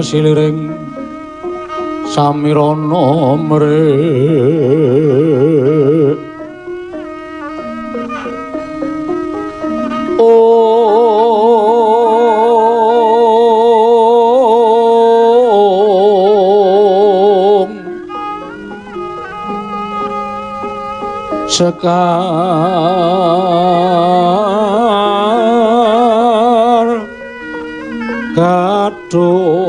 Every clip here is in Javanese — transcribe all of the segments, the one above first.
Kasiliring samirana mrik Om Sekar Gadung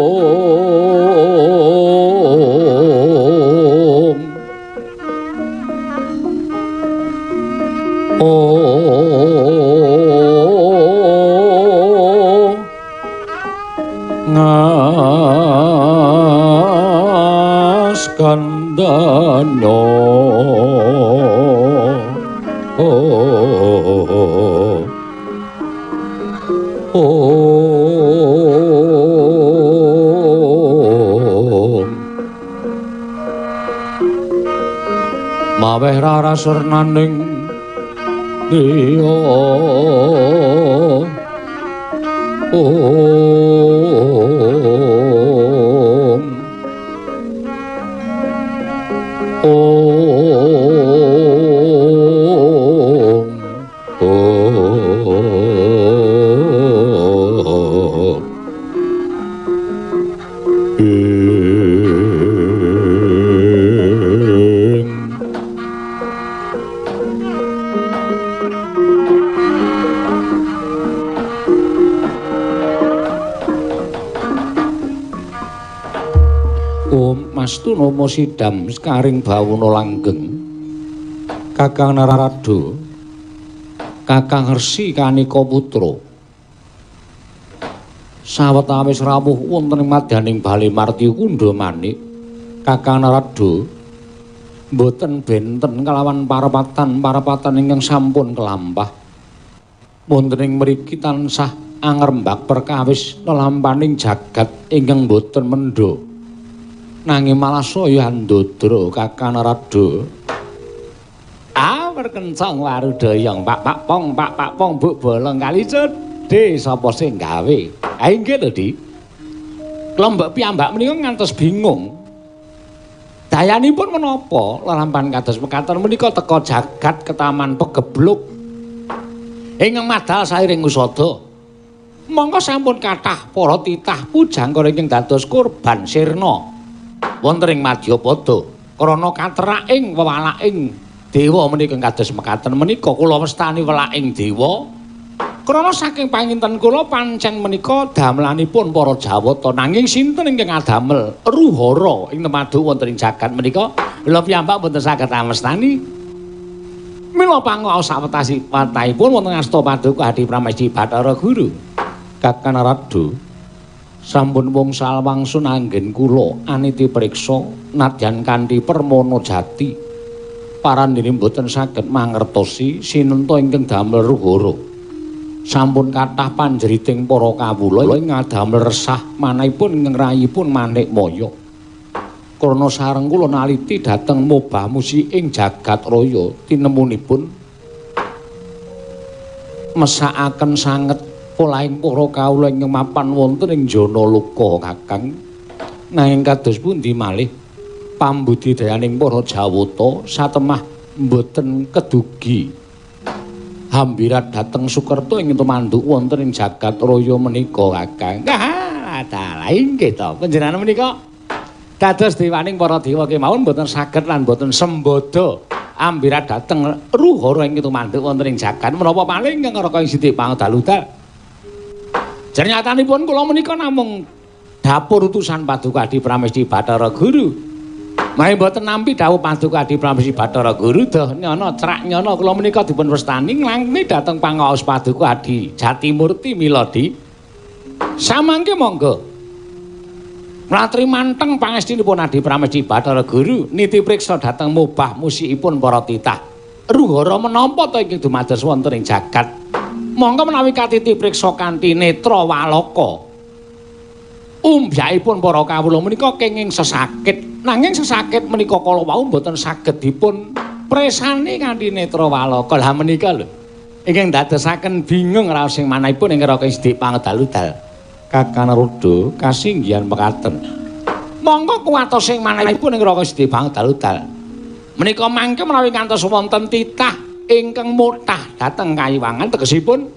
Om Ngaskandana Om Maweh rarasernaning diya Om Om Om Om Mastu Namo Sidam Sekaring Bawono Langgeng Kakang Narada Kakang Resi Kanika Putra sawetawis rawuh wonten ing madyaning bale Marti Kundha Manik Kakang Narada mboten benten kalawan parapatan-parapatan ingkang sampun kelampah wonten ing mriki tansah angrembak perkawis lelampaning jagat ingkang mboten mendha nanging malah saya andodra Kakang Narada. Ah perkencang warudayang pak pak pong pak pak pong buk bolong kali cedhe sapa sing gawe. Ha inggih lho Di. Klombok piyambak menika ngantos bingung. Dayanipun menapa lelampahan kados mekaten menika teka jagat ketaman pegebluk ingkang madal sairing usada. Mongko sampun kathah para titah pujangkara ingkang dados korban sirna wonten ing Madyapada krana kateraking wewalaking dewa menika kados mekaten menika kula wastani welaking dewa krana saking panginten kula pancen menika damelanipun para Jawata nanging sinten ingkang ngadamel ruhara ing temadu wonten ing jagat menika kula piyambak mboten saged amestani mila pangaos sawetasi watahipun wonten asta paduka Adi Pramesti Bathara Guru. Kakang Narada sampun wngsal wangsun anggen kula aniti priksa nadyan kanthi permana jati parandene mboten saged mangertosi sinenta ingkang damel ruhara sampun kathah panjeriting para kawula ing ngadamel resah manahipun ingkang rayipun Manikmaya krana sareng kula naliti dhateng mobah musi ing jagat raya tinemunipun mesakaken sanget polahing para kawula ingkang mapan wonten ing jana loka Kakang nanging kados pundi malih pambudidayaning para Jawata satemah mboten kedugi hambirat dhateng Sukerta ing tumanduk wonten ing jagat raya menika Kakang. Ah dalah inggih to panjenengan menika dados dewaning para dewa kemawon mboten saged lan mboten sembada ambirat dhateng ruhara ing tumanduk wonten ing jagat menapa paling ingkang raka ing sithik pangdaludal. Jernyatanipun kula menika namung dapur utusan Paduka Adi Pramesti Bathara Guru. Menawi mboten nampi dawuh Paduka Adi Pramesti Bathara Guru doh nyana crak nyana kula menika dipun wastani nglangkuni dhateng pangaos Paduka Adi Jatimurti Miladi. Samangke monggo. Mlatri manteng pangestinipun Adi Pramesti Bathara Guru niti priksa dhateng mobah musikipun para titah. Ruhara menapa ta ingkang dumados wonten ing jagat? Monggo menawi katiti priksa kanthi netra walaka. Umbyakipun para kawula menika kenging sesakit. Nanging sesakit menika kala wau mboten saged dipun presani kanthi netra walaka. Lah menika lho. Ingkang dadosaken bingung raos ing manahipun ing neraka Sidik Pangedal-udal. Kakang Narada kasinggihan mekaten. Monggo kuwatos ing manahipun ing neraka Sidik Pangedal-udal. Menika mangke menawi ngantos wonten titah ingkang motah dhateng kayiwangan, tegesipun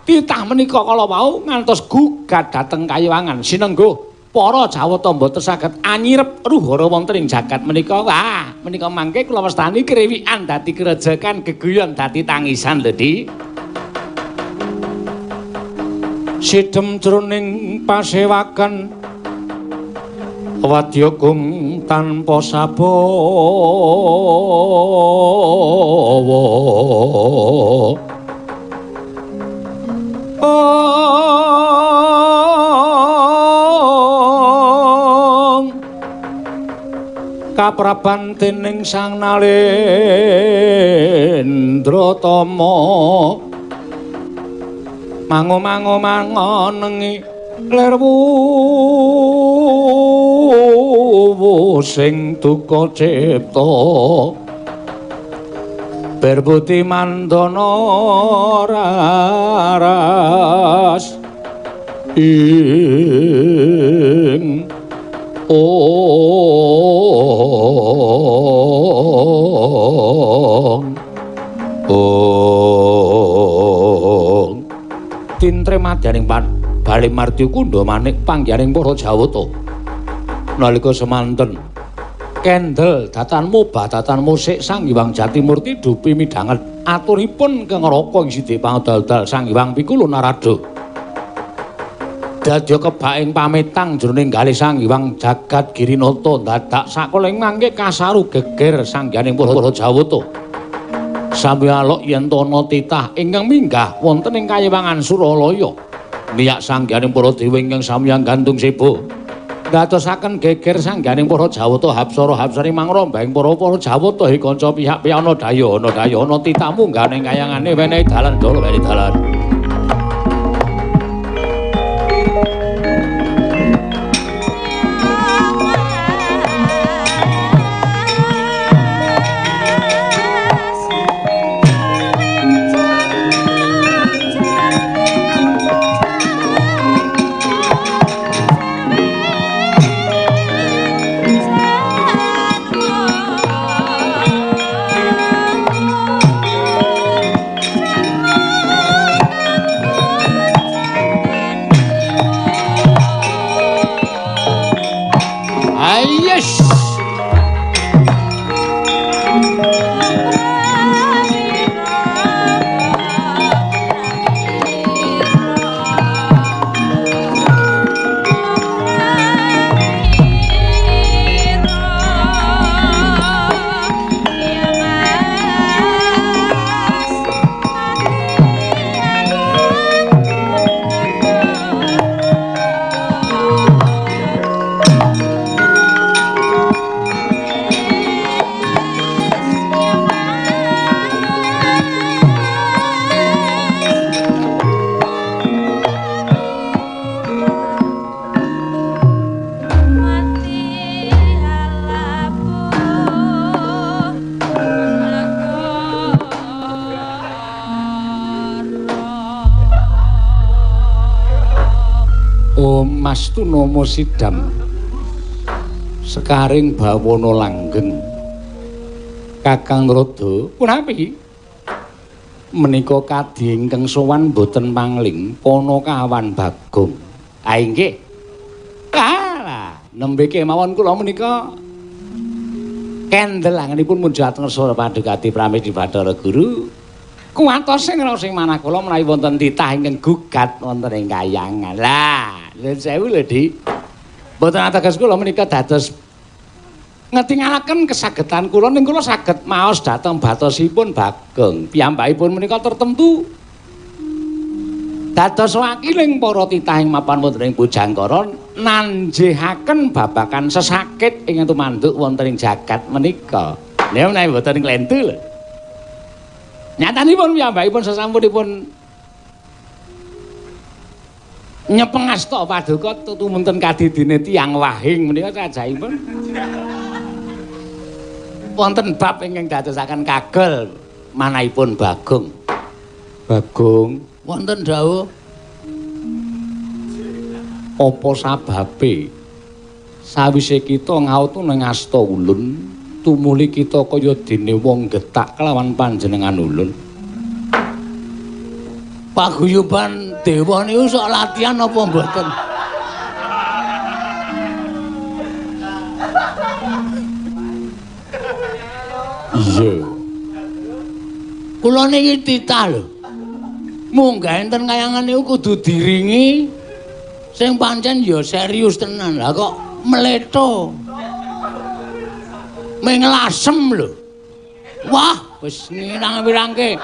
titah menika kala wau ngantos gugat dhateng kayiwangan sinengguh para Jawata mboten saged anyirep ruhara wonten ing jagat menika. Wah, menika mangke kula wastani kriwikan dadi krejekan, geguyon dadi tangisan lho, Di. Sidem jroning pasewakan wadya gung tanpa sabawa. Kapraban dening Sang Nalendra Tama mango-mango mangonengi lir wuwu sing duka cipta berbuti mandana raras ing ong ong tintre madyaning bali martya kundha manik panggihaning para Jawata nalika semanten kendel datan mobah datan musik Sang Hyang Jatimurti dupi midhanget aturipun kang neraka ing Sidik Pangdal-dal Sang Hyang Pikulu Narada dadya kebaking pamitang jroning galih Sang Hyang Jagat Girinata dadak sakoling mangke kasaru geger sangganing para Jawata sami alok yen ana titah ingkang minggah wonten ing kayiwangan Suralaya miyak sangganing para dewa ingkang samyang gantung seba dadosaken geger sangganing para Jawata hapsara hapsari mangrambahing para Jawata he kanca pihak-pihak ana daya ana daya ana titahmu munggah ning kayangane wenehi dalan dolo wenehi dalan. Mas Tunomo Sidam sekaring bawana langgeng Kakang Narada punapi menika kadhi ingkang sowan boten pangling Panakawan Bagong. Ah inggih. Alah nembe kemawon kula menika kendel angenipun munjat ngersa padukati pramesti Bathara Guru. Kuwatos sing raos ing manah kula menawi wonten titah ingkang gugat wonten ing kayangan. Lah, nuwun sewu lho, Dik. Mboten ateges kula menika dados ngetingalaken kesagetan kula ning kula saged maos dhateng batosipun Bagong. Piyambakipun menika tertentu dados wakiling para titah ing mapan wonten ing Bujangkara nanjehaken babagan sesakit ingkang tumanduk wonten ing jagat menika. Nek menawi mboten klentu lho. Nyatanipun piyambakipun sasampunipun nyepengasta paduka tumunten kadidine tiyang wahing menika sajaipun wonten bab ingkang dadosaken kagel manahipun Bagong. Bagong, wonten dawuh. Apa sababe sawise kita ngautu ning asta ulun, tumuli kita kaya dene wong getak kelawan panjenengan ulun? Paguyuban dewa niku sok latihan apa mboten? Iya. Kula niki titah lho. Munggah enten kayangan niku kudu diringi sing pancen ya serius tenan. Lah kok mleto. Ming lasem lho. Wah, wis ngirang-wirangke.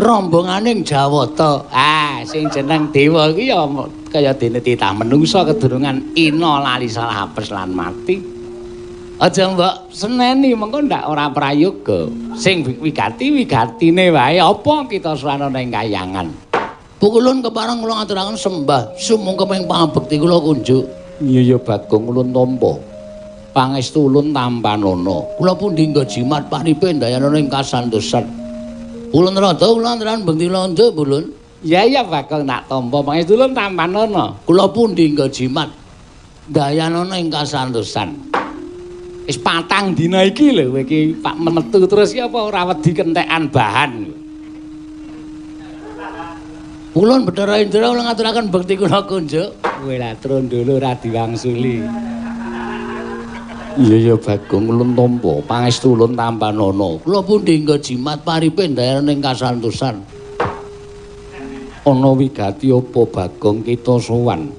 Rombonganing Jawata. Ah, sing jeneng dewa iki ya kaya dene titah menungsa kedurungan ina lali salah apes lan mati. Aja mbok seneni mengko ndak ora prayoga. Sing wigati wigatine wae apa kita suwana ning kayangan. Pukulun kepareng kula ngaturaken sembah sumungkem ing pangabekti kula kunjuk. Iya ya Bagong, ulun tampa. Pangestu ulun tampanana. Kula pundi nggo jimat paripe ndayana ing kasantosan. Ulun rada kula antran bekti londo pulun. Iya ya Bagong, tak tampa pangestu ulun tampanana. Kula pundi nggo jimat ndayana ing kasantosan. Wis patang dina iki lho kowe iki Pak metu terus iki apa ora wedi kentekan bahan. Ulun Bathara Indra kula ngaturaken bekti kula kunjuk. Kowe lah trondolo ora diwangsuli. Iya ya Bagong, ulun tampa pangestu ulun tampanana. Kula pundi nggo jimat paripe ndayana ing kasantosan. Ana wigati apa Bagong kita sowan?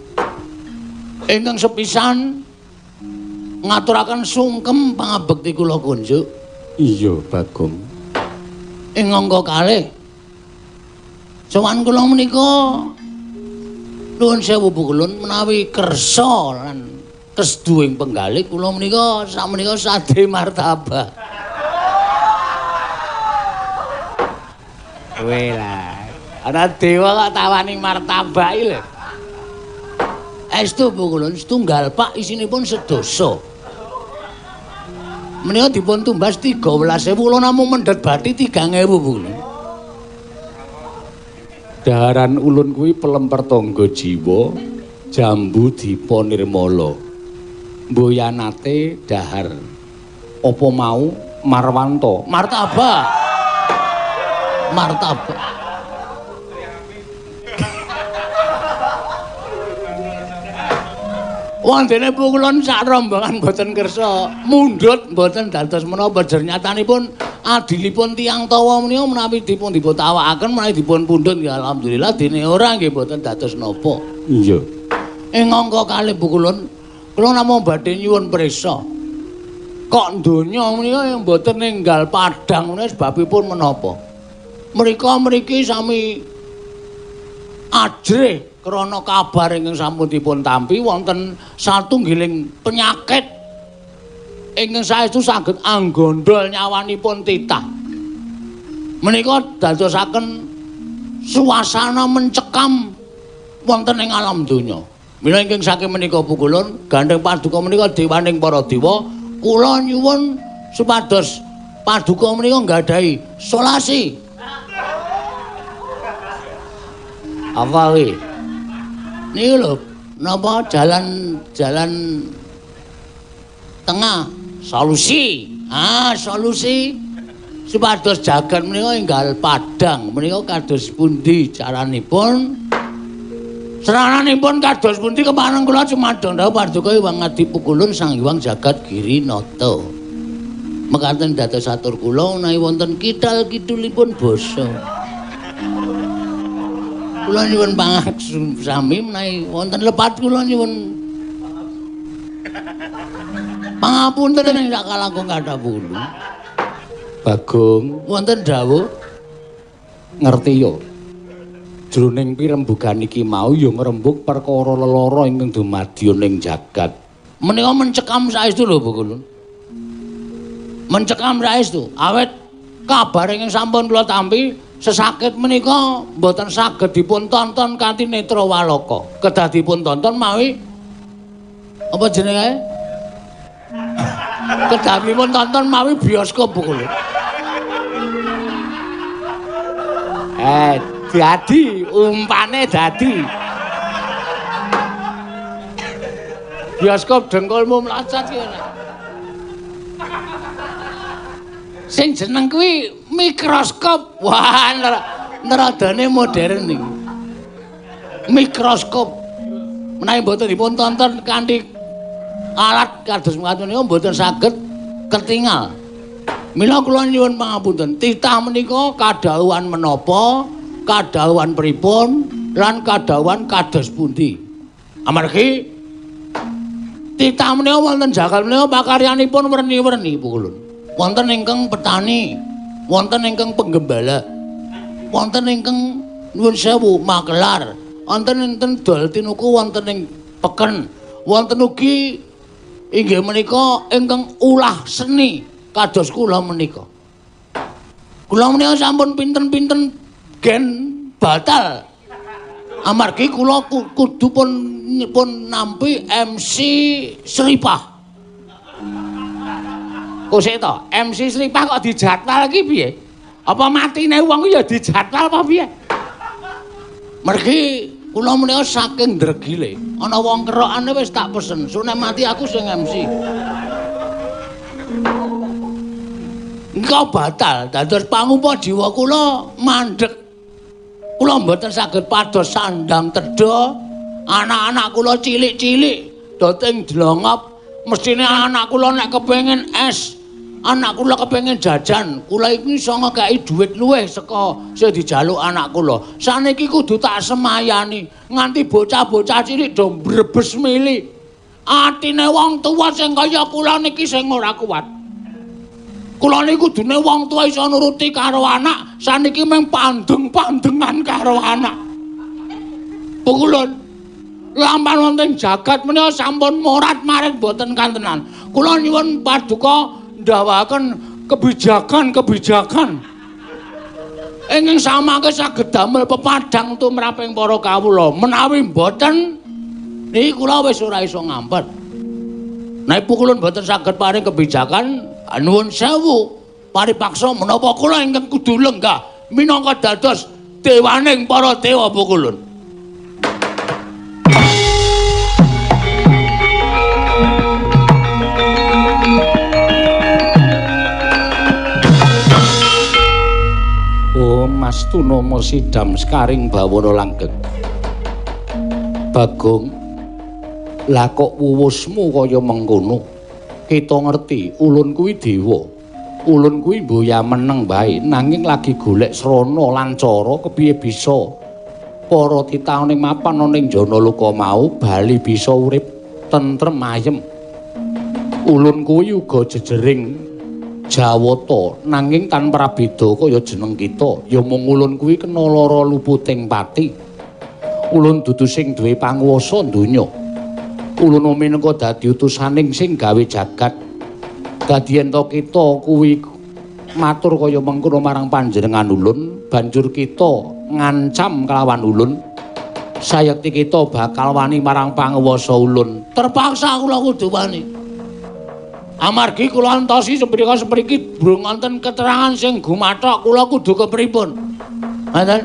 Ingkang sepisan ngaturaken sungkem pangabekti kula kunjuk. Iya Bagong. Ing angka kalih sowan kula menika nuwun sewu pukulun menawi kersa lan kesduwing penggalih kula menika sakmenika sade martabak. Kowe lah ana dewa kok tawani martabak iki lho. Estu pukulun setunggal pak isinipun sedasa. Menika dipun tumbas 13.000, kula namung mendhet bathi 3.000 pukulun. Daharan ulun kuwi pelemper tangga jiwa, jambu dipa nirmala. Mboyanate dahar. Apa mau Marwanto? Martabak. Martabak. Wondene pukulun sak rombongan mboten kersa mundhut mboten dados menapa jernyatanipun adilipun tiyang tawa menika menawi dipun diputawakaken menawi dipun pundhut ya alhamdulillah, dene ora nggih mboten dados napa. Iya. Ing angka kalih pukulun kula namung badhe nyuwun prisa. Kok donya menika mboten ninggal padhang menika sebabipun menapa? Mrika mriki sami ajrih krana kabar ingkang sampun dipun tampi wonten satunggiling penyakit ingkang saestu saged anggondol nyawanipun titah. Menika dadosaken suasana mencekam wonten ing alam donya. Mila ingkang saking menika pukulun gandheng paduka menika dewaning para dewa, kula nyuwun supados paduka menika nggadahi solasi. Apa kuwi? Niku lho, napa jalan-jalan tengah solusi. Ah, solusi supados jagat menika enggal padhang menika kados pundi caranipun? Serananipun kados pundi kepareng kula cumadong dawuh paduka Hyang Adi Pukulun Sang Hyang Jagat Girinata. Mekaten dados atur kula menawi wonten kidal kidulipun basa. Kula nyuwun pangaksami menawi wonten lepat kula nyuwun pangapunten ing sak kalangkung kathah pulu. Bagong, wonten dawuh. Ngerti yo. Jroning pirembugan iki mau ya ngrembug perkara lelara ingkang dumadi ning jagat. Menika mencekam saestu lho Pukulun. Mencekam saestu. Awit kabar ingkang sampun kula tampi sesakit menika mboten saged dipun tonton kanthi netra walaka. Kedah dipun tonton mawi apa jenenge? Kedah dipun tonton mawi bioskop Pukulun. Dadi umpane dadi. Bioskop dengkulmu mlocot ki ora. Sing jeneng kuwi mikroskop. Wah, neradane modern iki. Mikroskop. Menawi mboten dipun tonton kanthi alat kados mekaten niku mboten saged ketingal. Mila kula nyuwun pangapunten, titah menika kadhawuhan menapa, kadhawuhan pripun, lan kadhawuhan kados pundi. Amargi titah menika wonten jagal menika pakaryanipun werni-werni pukulun. Wonten ingkang petani, wonten ingkang penggembala, wonten ingkang nuwun sewu makelar, wonten enten dol tinuku wonten ing peken, wonten ugi inggih menika ingkang ulah seni kados kula menika. Kula menika sampun pinten-pinten gen batal. Amargi kula kudu pun nampi MC Sripah. Kok sik to, MC Sripah kok dijadwal iki piye? Apa matine wong ya dijadwal apa piye? Mergi kula menika saking dregile, ana wong kerokane wis tak pesen, sune mati aku sing MC. Engko batal, dados pangupa jiwa kula mandheg. Kula mboten saged pados sandang tedha, anak-anak kula cilik-cilik doting dlongop, mestine anak kula nek kepengin es, anak kula kepengin jajan, kula iki iso ngekeki dhuwit luwih saka sing dijaluk anak kula. Saniki kudu tak semayani nganti bocah-bocah cilik do mbrebes mili. Atine wong tuwa sing kaya kula niki sing ora kuat. Kula niku kudune wong tuwa iso nuruti karo anak, saniki mung pandeng-pandengan karo anak. Pukulun lampan wonten jagat menika sampun morat-marit boten kantenan. Kula nyuwun paduka ndhawaken kebijakan-kebijakan ingkang samangke saged damel pepadhang tumraping para kawula. Menawi mboten niki kula wis ora iso ngampet. Nek pukulun mboten saged paring kebijakan, nuwun sewu paripaksa menapa kula ingkang kudu lenggah minangka dados dewaning para dewa pukulun. Oh Mas Tunama sidam sekaring bawana langgeng. Bagong, lah kok wuwusmu kaya mengkono? Kita ngerti ulun kuwi dewa. Ulun kuwi mboya meneng bae nanging lagi golek srana lan cara kepiye bisa para titah ning mapan ana ning Janaloka mau bali bisa urip tentrem ayem. Ulun kuwi uga jejering Jawata nanging tanpa prabeda kaya jeneng kita, ya mung ulun kuwi kena lara luputing pati. Ulun dudu sing duwe panguwasa donya. Ulun minangka dadi utusaning sing gawe jagat. Dadi yen to kita kuwi matur kaya mengkono marang panjenengan ulun, banjur kita ngancam kelawan ulun, sayekti kita bakal wani marang panguwasa ulun. Terpaksa kula kudu wani. Amargi kula entosi seprika-sepriki durung wonten keterangan sing gumathok, kula kudu kepripun. Ngoten.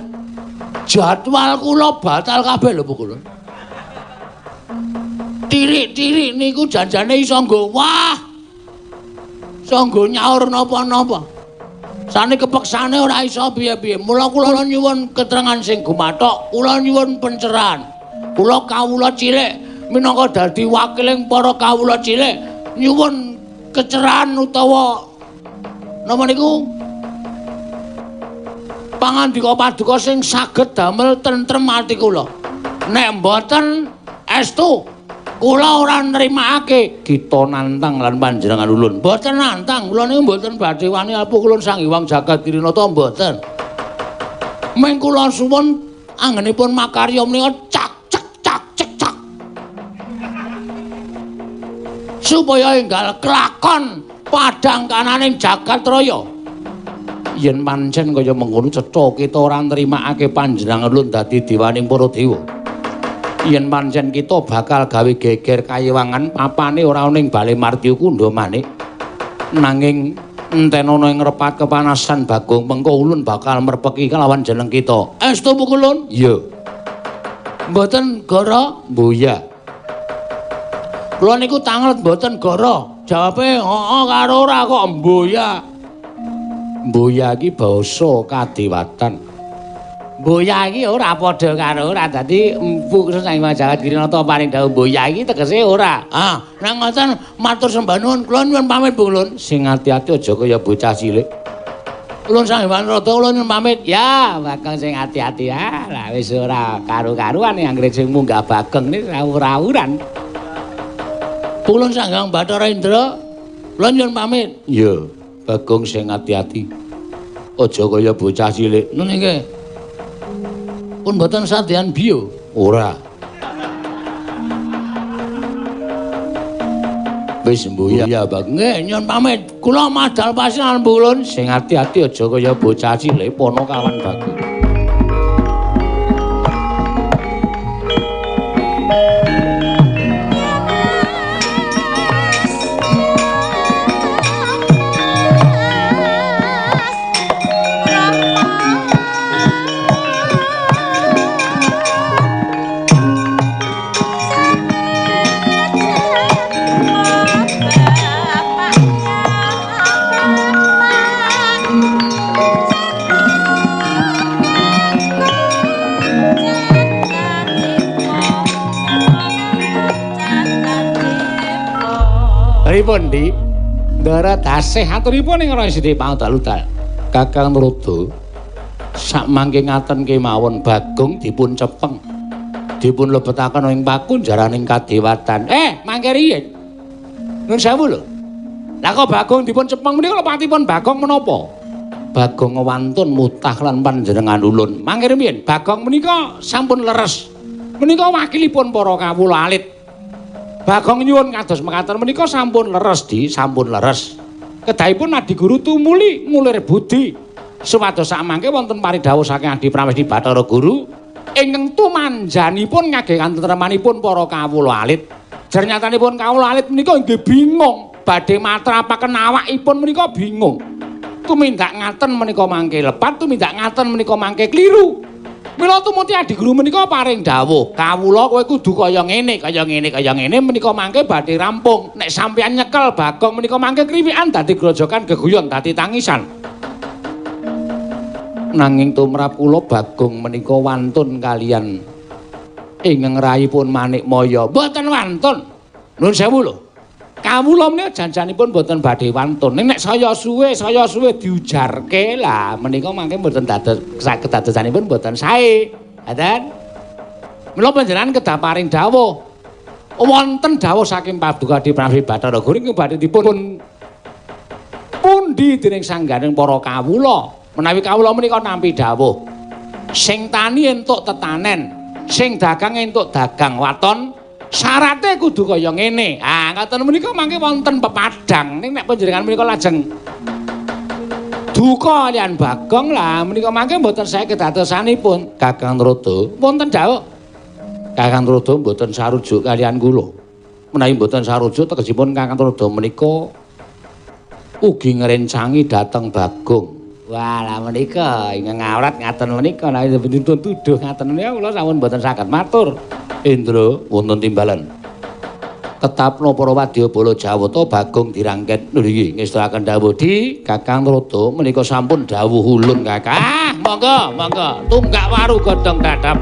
Jadwal kula batal kabeh lho kula. Tirik-tirik niku janjane iso nggo wah. Iso nggo nyaur napa-napa. Sane kepeksane ora iso piye-piye. Mula kula nyuwun keterangan sing gumathok, kula nyuwun pencerahan. Kula kawula cilik minangka dadi wakiling para kawula cilik nyuwun kecerahan utawa napa niku pangandika paduka sing saged damel tentrem ati kula. Nek mboten estu kula ora nrimakake. Kita nantang lan panjenengan ulun. Mboten nantang, kula niku mboten badhe wani alpu kulun Sang Hyang Jagat Girinata mboten. Ming kula suwun anggenipun makarya menika cak cek cak cek cak. Supaya enggal kelakon padhang kananing jagat raya. Yen pancen kaya mengkono cetha kita ora nrimakake panjenengan ulun dadi dewaning para dewa. Yen pancen kita bakal gawe geger kayewangan papane ora ana ing Bale Martya Kundha Manik. Nanging Entenono ing repat kepanasan Bagong, mengko ulun bakal merpeki kelawan jeneng kita. Estu pukulun? Iya. Mboten goro? Mboya. Kula niku tanglet mboten goro. Jawabe heeh karo ora kok mboya. Mboya iki basa kadewatan. Mboya iki ora padha karo ora. Dadi Empu Sang Hyang Jagat Girinata paring dawuh mboya iki tegese ora. Ah, nek ngoten matur sembah nuwun, kula nyuwun pamit Ulun. Sing ati-ati aja kaya bocah cilik. Ulun Sang Hyang Rada kula nyuwun pamit. Ya, Bagong sing ati-ati ya. Lah wis ora karu-karuan anggere sing munggah Bagong ni rawur-rawuran. Ulun Sang Hyang Bathara Indra, kula nyuwun pamit. Iya, Bagong sing ati-ati. Aja kaya bocah cilik. Nun nggih. Pun mboten sadean biyo. Ora. Wis mbuya Bagong. Nggih, nyuwun pamit. Kula madal pasinan Ulun. Sing ati-ati aja kaya bocah cilik ponokawan Bagong. Pripun, Dik? Ndara dasih aturipun ing Resi Pangdaludal. Kakang Rada sakmangke ngaten kemawon Bagong dipun cepeng. Dipun lebetaken ing pakunjaraning kadewatan. Mangke riyin. Nuwun sewu lho. Lah kok Bagong dipun cepeng menika lepatipun Bagong menapa? Bagong wantun mutah lan panjenengan ulun. Mangke riyin Bagong menika sampun leres. Menika wakilipun para kawula alit. Bagong nyuwun kados mekaten menika sampun leres di, sampun leres. Kedahipun Adiguru tumuli ngulir budi supados samangke wonten paridhawuh saking Adi Pramesti Bathara Guru ingkang tumanjanipun ngagem katentremanipun para kawula alit. Jernyatanipun kawula alit menika nggih bingung, badhe matrapaken awakipun menika bingung. Tumindak ngaten menika mangke lepat, tumindak ngaten menika mangke kliru. Mila tumuti Adiguru menika paring dawuh, kawula kowe kudu kaya ngene, kaya ngene, kaya ngene menika mangke badhe rampung. Nek sampeyan nyekel Bagong menika mangke kriwikan dadi grojokan geguyon dadi tangisan. Nanging tumrap kula Bagong menika wantun kalian ingkang raipun Manikmaya. Mboten wantun. Nuwun sewu lho. Kawula menika janjanipun mboten badhe wantun. Ning nek saya suwe diujarke lah menika mangke mboten dados saged dadosanipun mboten sae. Ngaten. Mila panjenengan kedah paring dawuh. Wonten dawuh saking Paduka Adi Pramesti Bathara Guru ingkang badhe dipun pundi dening sangganing para kawula. Menawi kawula menika nampi dawuh. Sing tani entuk tetanen, sing dagang entuk dagang waton. Syarate kudu kaya ngene. Ah, ngaten menika mangke wonten pepadang. Ning nek panjenengan menika lajeng duka kalian Bagong lah menika mangke mboten sae kedadosanipun. Kakang Rada, wonten dawuh. Kakang Rada mboten sarujuk kalian kula. Menawi mboten sarujuk tegesipun Kakang Rada menika ugi ngrencangi dhateng Bagong. Wah, lah menika ingkang ngawrat ngaten menika nek dipun tuduh ngaten menika kula sampun mboten saged matur. Indra wonten timbalan. Tetapno para wadyabala Jawata Bagong dirangket. Lho iki ngestakaken dawuh di Kakang Rada menika sampun dawuh ulun Kakang. Ah, monggo, monggo. Tunggak waru godhong dadap.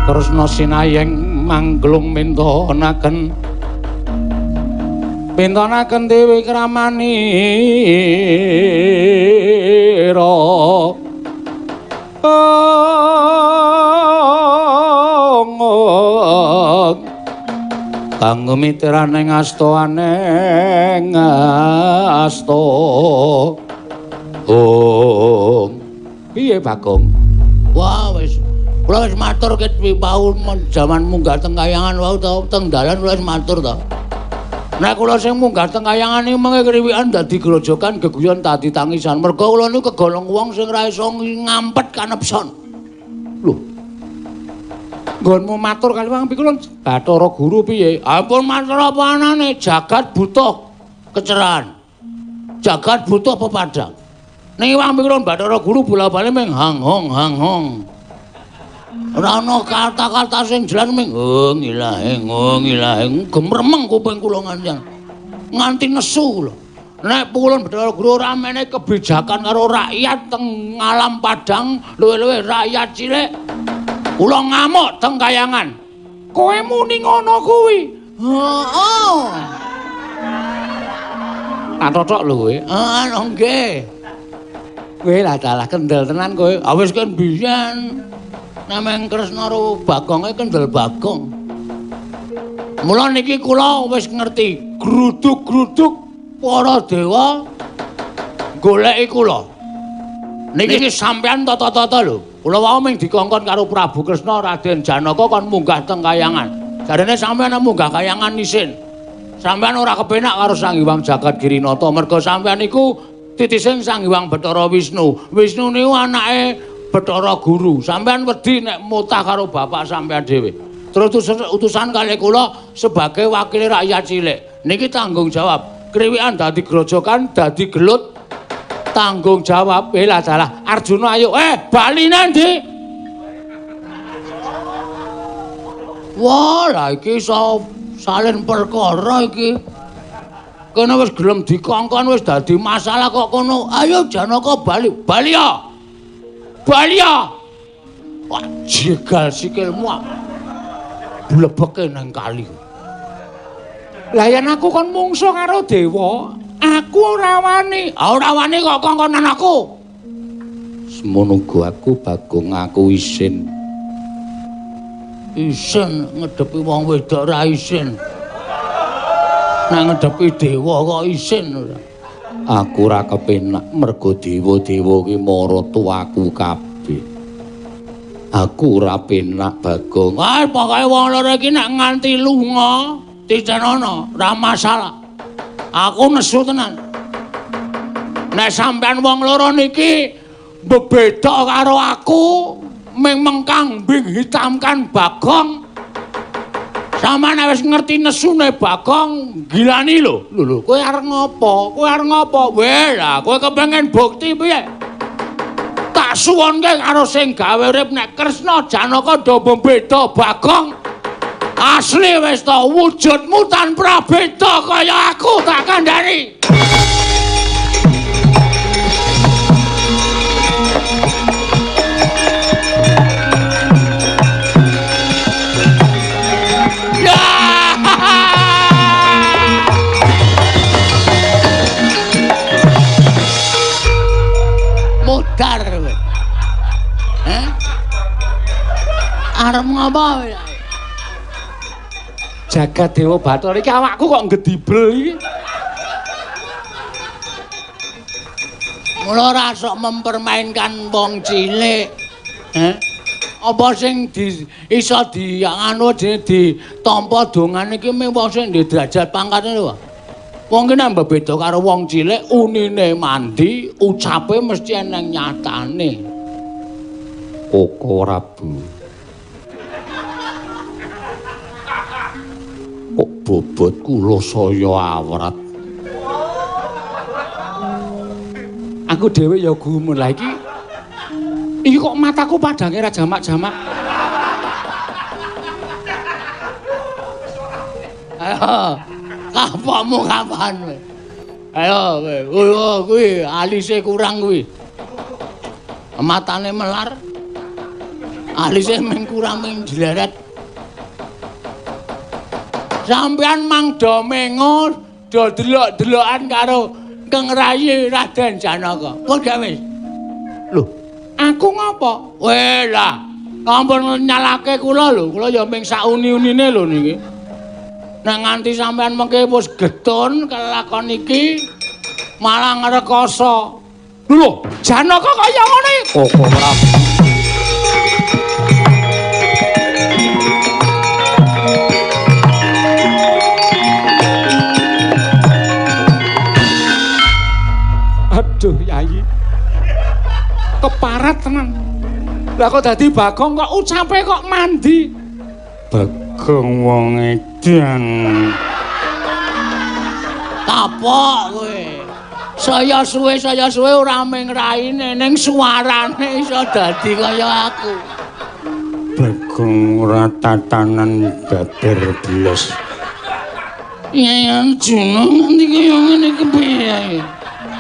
Kresna sinayeng mangglung mintonaken mintonaken Dewi Kramanira. Kanggo mitraning asta aneng asta. Ong. Piye Bagong? Wah wis kula wis matur ket wau jaman munggah teng kayangan wau to teng dalan kula wis matur to. Nek kula sing munggah teng kayangan iki mengke kriwikan dadi grojogan geguyon dadi tangisan. Mergo kula niku kegolong wong sing ra iso ngampet kanepson. Lho. Nggonmu matur kali wong kula Bathara Guru piye? Ampun matur apa anane, jagat butuh kecerahan. Jagat butuh pepadang. Ning wong kula Bathara Guru bola-bali ming hang hong hang hong. Ora ana kata-kata sing jelas ming oh ngilaheng oh ngilaheng gemremeng kuping kula nganti nesu kula. Nek kula Bathara Guru ora menehi kebijakan karo rakyat teng alam padang, luwih-luwih rakyat cilik. Kula ngamuk teng kayangan. Kowe muni ngono kuwi? Heeh. Tak totok lho kowe. Heeh, nggih. Kowe lah dalah kendel tenan kowe. Ah wis kan biyen. Nameng Kresna karo Bagonge kendel Bagong. Mula niki kula wis ngerti gruduk-gruduk para dewa goleki kula. Niki sampean tata-tata lho. Kula wau ming dikongkon karo Prabu Kresna Raden Janaka kon munggah teng kayangan. Jarene sampean munggah kayangan isin. Sampean ora kepenak karo Sang Hyang Jagat Girinata merga sampean iku titising Sang Hyang Bathara Wisnu. Wisnu niku anake Bathara Guru. Sampean wedi nek mutah karo bapak sampean dhewe. Terus utusan kalih kula sebagai wakil rakyat cilik. Niki tanggung jawab. Kriwikan dadi grojokan, dadi gelut. Tanggung jawab. Lah dalah Arjuna ayo bali nandi. Wah, lah iki iso salin perkara iki. Kene wis gelem dikongkon wis dadi masalah kok kono. Ayo Janaka bali. Bali ya. Bali ya. Wah, jegal sikilmu. Blebeke nang kali. Lah yen aku kon mungsuh karo dewa, aku ora wani. Ah ora wani kok kongkonan aku. Semono uga aku Bagong aku isin. Isin ngedepi wong wedok ora isin. Nek ngedepi dewa kok isin ora. Aku ora kepenak mergo dewa-dewa ki maratuwaku kabeh. Aku ora penak Bagong. Ah pokoke wong loro iki nek nganti lunga titenono ora masalah. Aku nesu tenan. Nek sampean wong loro niki bebeda karo aku, ming mengkang bing hitamkan Bagong. Sampeyan wis ngerti nesune Bagong, gilani lho. Lho lho, kowe arep ngopo? Kowe arep ngopo? Weh, lah kowe kepengin bukti piye? Tak suwunke karo sing gawe urip nek Kresna Janaka do bebeda Bagong. Asli wis to wujudmu tanpa beda kaya aku tak kandhani. Modar kowe. Heh? Arep ngopo kowe? Jagat Dewa Bathara iki awakku kok ngedibel iki. Mula ora sok mempermainkan wong cilik. Heh? Apa sing di iso dianu ditampa dongane iki mung wong sing ndek derajat pangkate lho. Wong ki nek beda karo wong cilik unine mandi, ucape mesti eneng nyatane. Koko Prabu. Kok bobot kula saya awrat. Aku dhewe ya gumun lah iki. Iki kok mataku padange ra jamak-jamak. Ayo, kapokmu kapan kowe? Ayo kowe, kuwi alise kurang kuwi. Matane melar. Alise mung kurang mung jleret. Sampeyan mang do mengo do delok-delokan karo Kang Rayi Raden Janaka. Pun gak wis. Lho, aku ngopo? Weh lah, ampun nyalake kula lho. Kula ya mung sauni-unine lho niki. Nek nganti sampeyan mengke wis getun kelakon iki malah ngrekoso. Lho, Janaka kaya ngene. Koko Prabu. Aduh, Yayi. Keparat tenan. Lah kok dadi Bagong kok ucape kok mandi. Bagong wong edan. Kapok kowe. Saya suwe ora mung raine ning suarane iso dadi kaya aku. Bagong ora tatanan babar blas. Ya Arjuna nganti kaya ngene kepiye.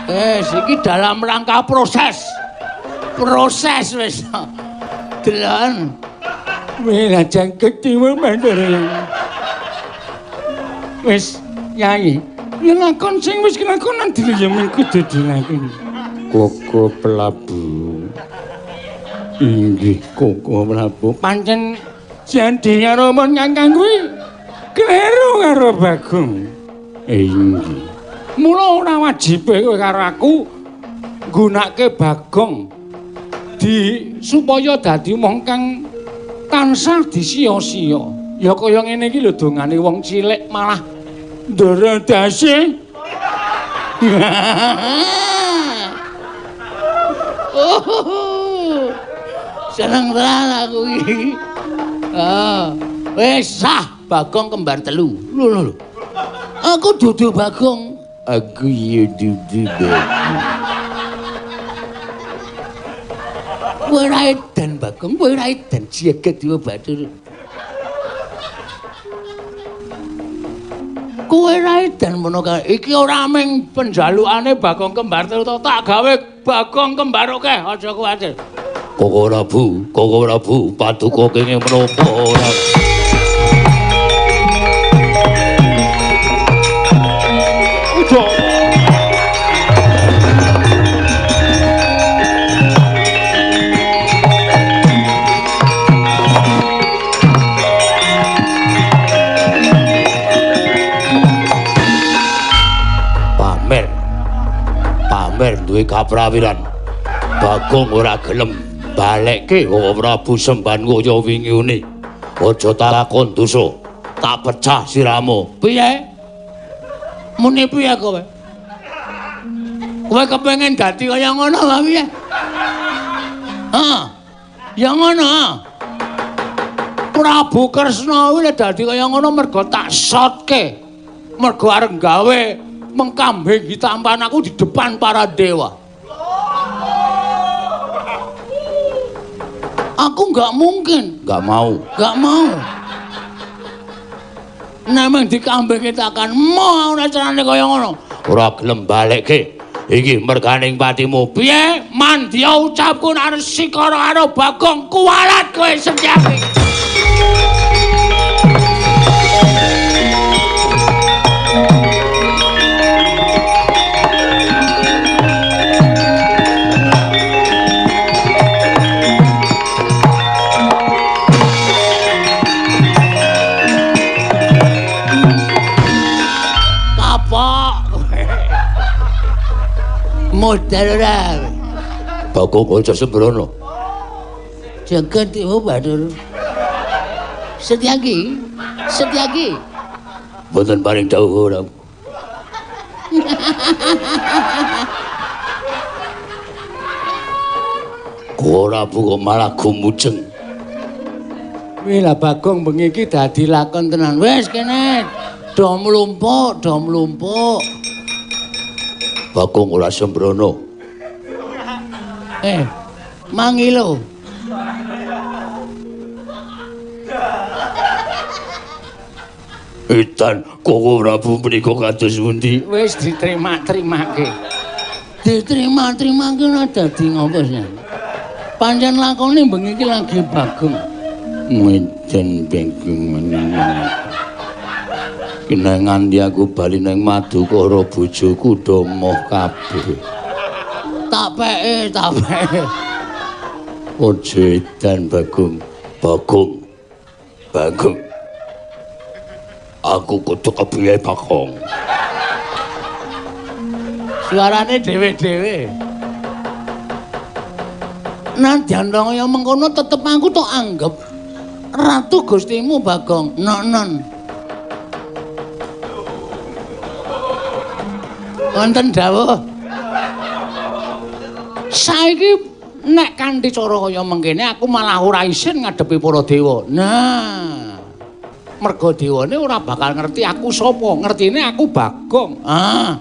Wis iki dalam rangka proses. Proses wis. Delon. Wis aja ketiwa mandor. Wis Yai, nglakon sing wis kelakonan dhewe ya mung kudu dilakoni. Koko Prabu. Inggih Koko Prabu. Pancen jandi karo mon kakang kuwi kleru karo Bagong. Inggih. Mula ora wajibe kowe karo aku nggunakake Bagong di supaya dadi wong kang tansah disiya-siya. Ya kaya ngene iki lho dongane wong cilik malah ndara dase. Oh, seneng tenan aku iki. Ah, wis sah Bagong kembar telu. Lho lho lho. Aku dudu Bagong. Aku ya dudu Bagong. Kowe ora edan Bagong, kowe ora edan jagat dewa bathara. Kowe ora edan mono kae. Iki ora mung penjalukane Bagong kembar telu to, tak gawe Bagong kembar akeh, aja kuwatir. Koko Prabu, Koko Prabu, paduka kenging menapa ora? Udah. Pamer. Pamer duwe kaprawiran. Bagong ora gelem balekke Koko Prabu semban kaya wingi uni. Aja takon dosa, tak pecah siramu. Piye? Muni piye kowe? Kowe kepengin dadi kaya ngono apa piye? Heeh. Ya ngono. Prabu Kresna kuwi lek dadi kaya ngono mergo tak sotke. Mergo arep gawe mengkambing hitampan aku di depan para dewa. Aku nggak mungkin, nggak mau, nggak mau. Nemeng dikambing kitakan mau ora carane kaya ngono. Ora gelem balekke. Iki merganing patimu. Piye? Mandya ucapku nek sikara karo Bagong kuwalat kowe Setyaki. Modal ora. Bagong aja sembrono. Jagat dewa bathara. Setyaki, Setyaki. Mboten paring dawuh ora. Ora kok malah gumujeng. Wih lah Bagong bengi iki dadi lakon tenan. Wis kene do mlumpuk, do mlumpuk. Bagong ora sembrono. Mangilo. Edan Koko Prabu menika kados pundi? Wis diterima-terimake. Diterima-terimake ora dadi ngopo sih. Pancen lakone bengi iki lagi Bagong. Menten Bagong meneng. Kena nganti aku bali nang Madukara bojoku do moh kabeh. Tak peke, tak peke. Aja edan Bagong. Bagong. Bagong. Aku kudu kepiye Bagong? Suarane dhewe-dhewe. Nadyan kaya mengkono tetep aku tok anggep ratu Gustimu Bagong. Non-non. Wonten dawuh. Saiki nek kanthi cara kaya mengkene aku malah ora isin ngadepi para dewa. Nah, merga dewane ora bakal ngerti aku sapa, ngertine aku Bagong. Ah.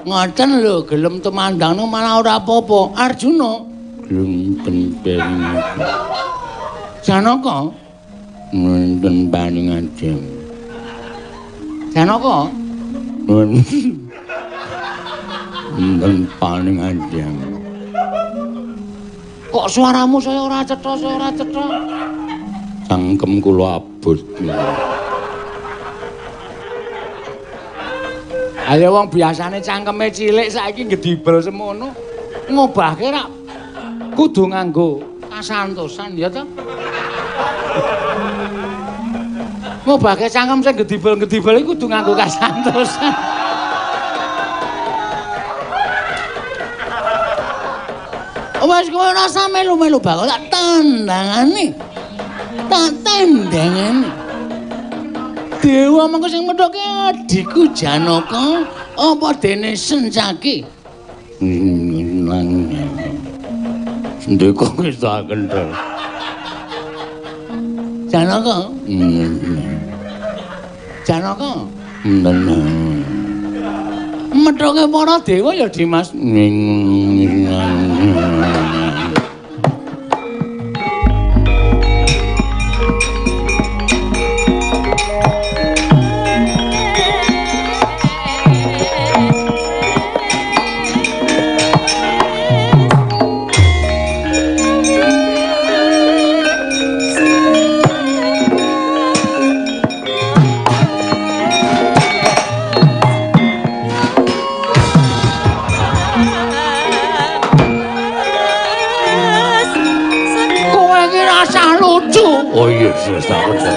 Ngoten lho, gelem tumandang malah ora apa-apa. Arjuna gelem penting. Janaka wonten paningadem. Janaka wonten paningadem. Kok suaramu saya ora cetha, saya ora cetha. Cangkem kula abot. Ayo wong biasane cangkeme cilik saiki gedibel semono. Ngobahke rak kudu nganggo kasantosan ya ta. Ngobahke cangkem sing gedibel-gedibel iku kudu nganggo kasantosan. Wes kowe ora usah melu-melu bakal tak tandangane. Tak tandangane. Dewa mengko sing methuke adhiku Janaka apa dene Sencaki. Sendika wis tak kendhel. Janaka. Janaka. Methuke para dewa ya Dimas. Oh iya, wis tak kendhel.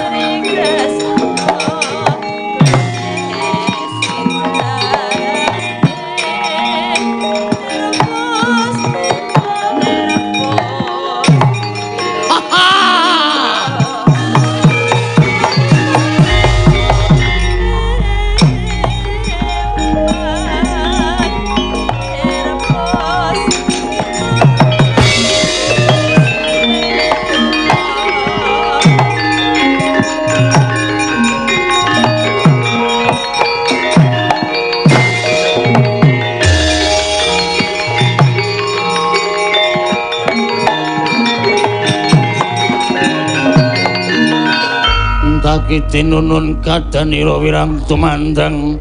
Tinunun kadanira wirang tumandang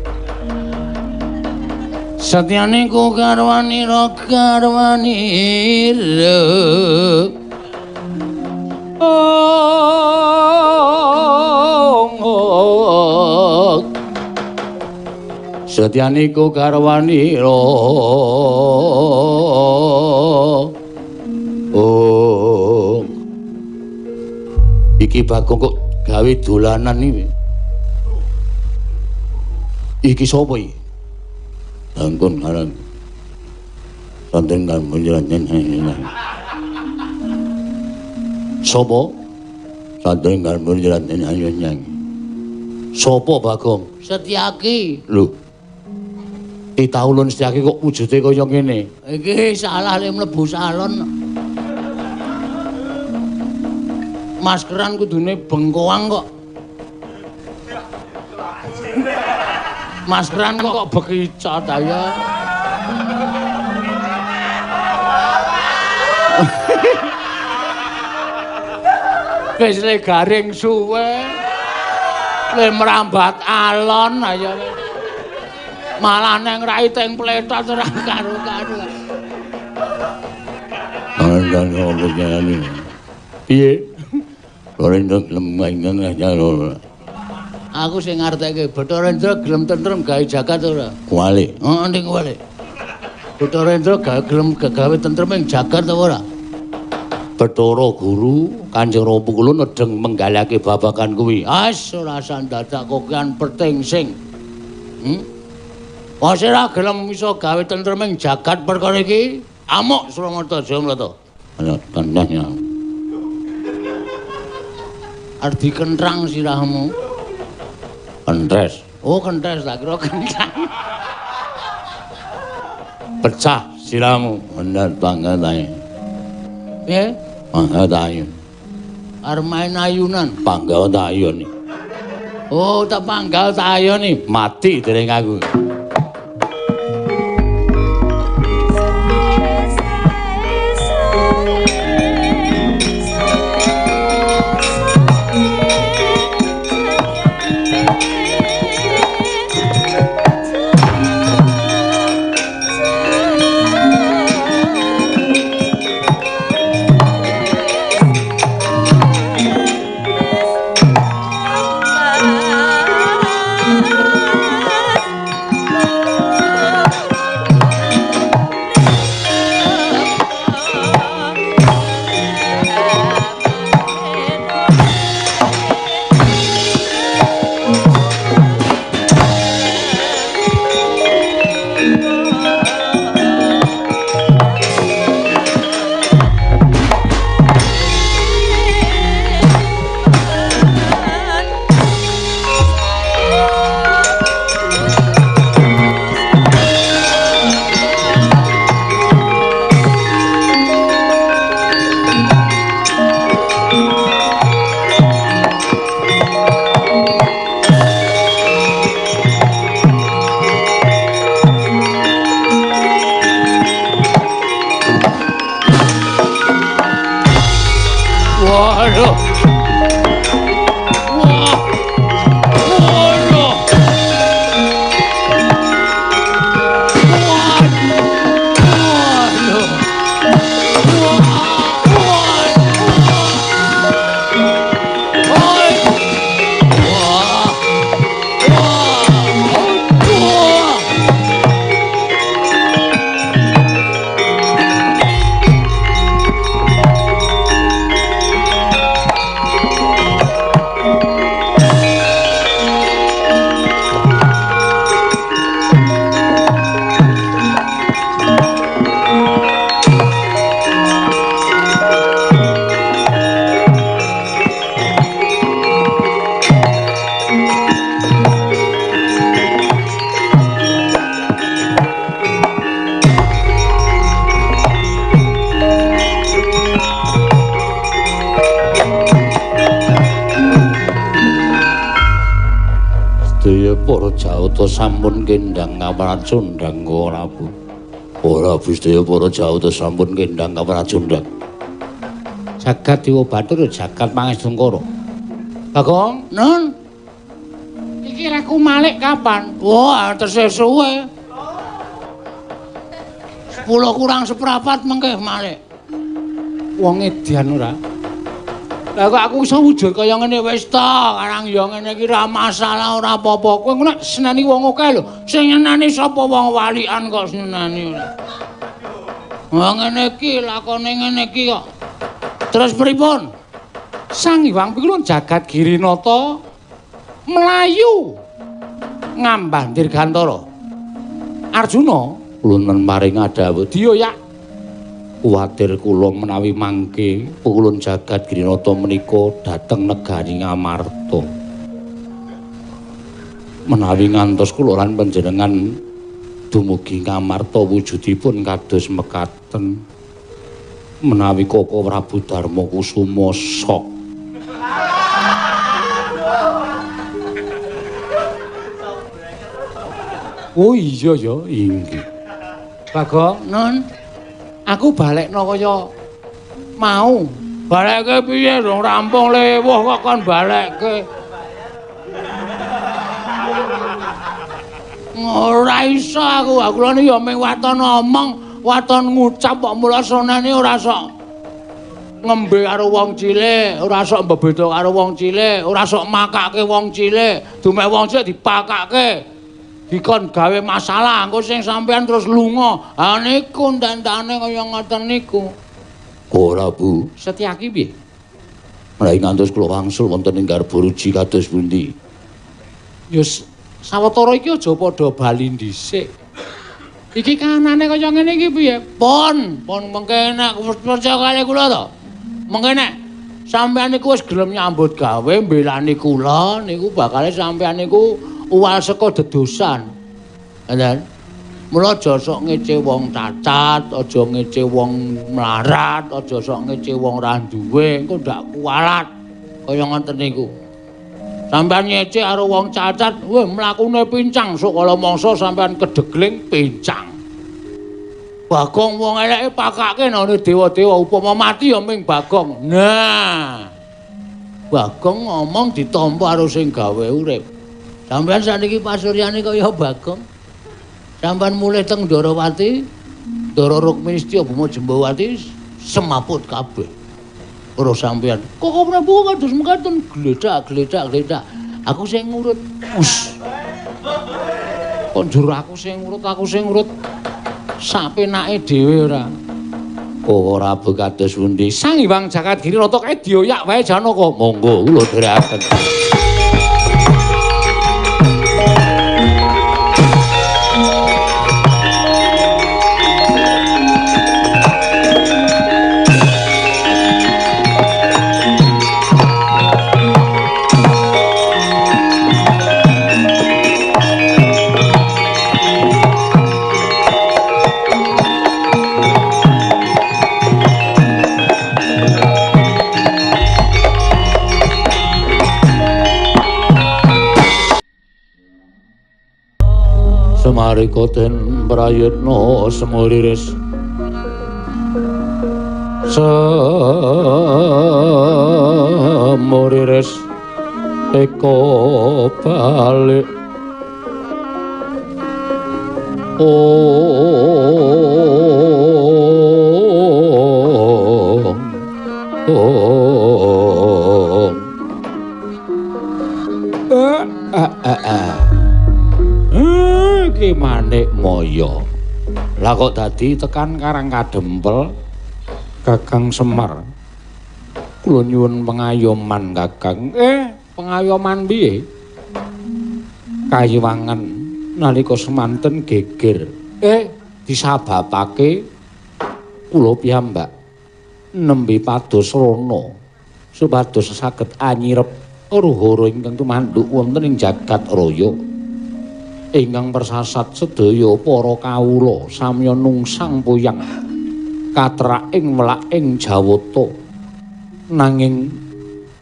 satyane ku garwanira garwanira oh satyane ku garwanira oh iki Bagong kok gawe dolanan iki. Iki sapa iki? Dangkon aran. Santen kan menjelaskan. Sapa? Santen kan menjelaskan. Sapa Bagong? Setyaki. Lho. Titah ulun Setyaki kok wujude kaya ngene? Iki salah le mlebu salon. Maskeran kudune bengkoang kok. Maskeran kok bekicot ya. Wis le garing suwe. Le merambat alon ayo. Malah neng rai teng pletot ora karu-karu. Piye? Bathara Indra gelem. Aku sing ngartekke Bathara Indra gelem tentrem gawe jagat ora? Kuwalik. Heeh, ning kuwalik. Bathara Indra gawe gelem gawe tentrem ing jagat apa ora? Bathara Guru Kanjeng Rama kula nedheng menggalake babagan kuwi. As ora sandadak kokean pertingsing. Wis ora gelem iso gawe tentrem ing jagat perkara iki, amuk Suramarta Jayamrata. Ana tandanya. Arep dikentrang sirahmu. Kentes. Oh, kentes tak kira kentrang. Pecah sirahmu. Bener banget ae. Piye? Bangga tayun. Arep main ayunan, bangga tayun. Oh, tak panggal tayun nih, mati dereng aku. Sampun kendang kapracundang Prabu. Ora sedaya para jawata sampun kendang kapracundang. Jagat Dewa Bathara jagat Pangestungkara. Bagong, Nun. Iki reku malik kapan? Wah, tesih suwe. 10 kurang seprapat mengke malik. Wong edian ora? Lah kok aku iso wujud kaya ngene wis ta, karang ya ngene iki ora masalah ora apa-apa. Kowe ngono seneni wong akeh lho. Sing nyeneni sapa wong walian kok seneni ora. Wah ngene iki lakone ngene iki kok. Terus pripun? Sang Hyang Pikulun jagat Girinata mlayu ngambah Dirgantara. Arjuna kula paring dawuh diya yak. Kuwatir kula menawi mangke pukulun jagat Girinata menika dhateng negari Ngamarta. Menawi ngantos kula lan panjenengan dumugi Ngamarta wujudipun kados mekaten. Menawi Koko Prabu Darma Kusuma sok. Oh iya ya inggih. Bagong, Nun. Aku balekno kaya mau. Balekke piye dong rampung lewuh kok kon balekke. Ora iso aku, aku lho ya mung waton omong, waton ngucap kok mula sonane ora sok. ngembe karo wong cilik, ora sok mbebeda karo wong cilik, ora sok makake wong cilik, dumeh wong cilik dipakake. Dikon gawe masalah, engko sing sampean terus lunga. Ha niku ndandane kaya ngoten niku. Ora, Bu. Setyaki piye? Menawi ngantos kula wangsul wonten ing Garbaruji kados pundi? Ya sawetara iki aja padha bali dhisik. Iki kanane kaya ngene iki piye? Pon, pon mengke nek percaya kali kula to. Mengke nek sampean niku wis gelem nyambut gawe mbelani kula niku bakale sampean niku uwal saka dedosan. Ngoten. Mula aja sok ngece wong cacat, aja ngece wong melarat, aja sok ngece wong ra duwe, engko ndak kualat. Kaya ngoten niku. Sampeyan ngece karo wong cacat, weh mlakune pincang, sok kala mangsa sampeyan kedegling pincang. Bagong wong eleke pakake nang dewa-dewa, upama mati ya ming Bagong. Nah. Bagong ngomong ditampa karo sing gawe urip. Sampeyan saniki pasuryane kaya Bagong. Sampeyan mulih teng Ndorowati, Ndara Rukmini Setya Bhuma Jembawati semaput kabeh. Ora sampeyan. Kok Prabu kados mekaten gledak gledak gledak. Aku sing ngurut. Us. Kok njur aku sing ngurut, aku sing ngurut. Sapenake dhewe ora. Kok ora kados pundi? Sang Hyang Jagat Giri Rata kae dioyak wae Janaka. Monggo kula dherekaken. Semarika den prayitna semuriris semuriris eka balik om om iki Manik Maya. Lah kok dadi tekan Karang Kadempel Kakang Semar. Kula nyuwun pengayoman Kakang. Pengayoman piye? Kayiwangan nalika semanten geger. Disababake kula piyambak nembe pados rana supados saged anyirep huru-hara ingkang tumanduk wonten ing jagat raya. Ingkang persasat sedaya para kawula samya nungsang puyang katrak ing welaking Jawata. Nanging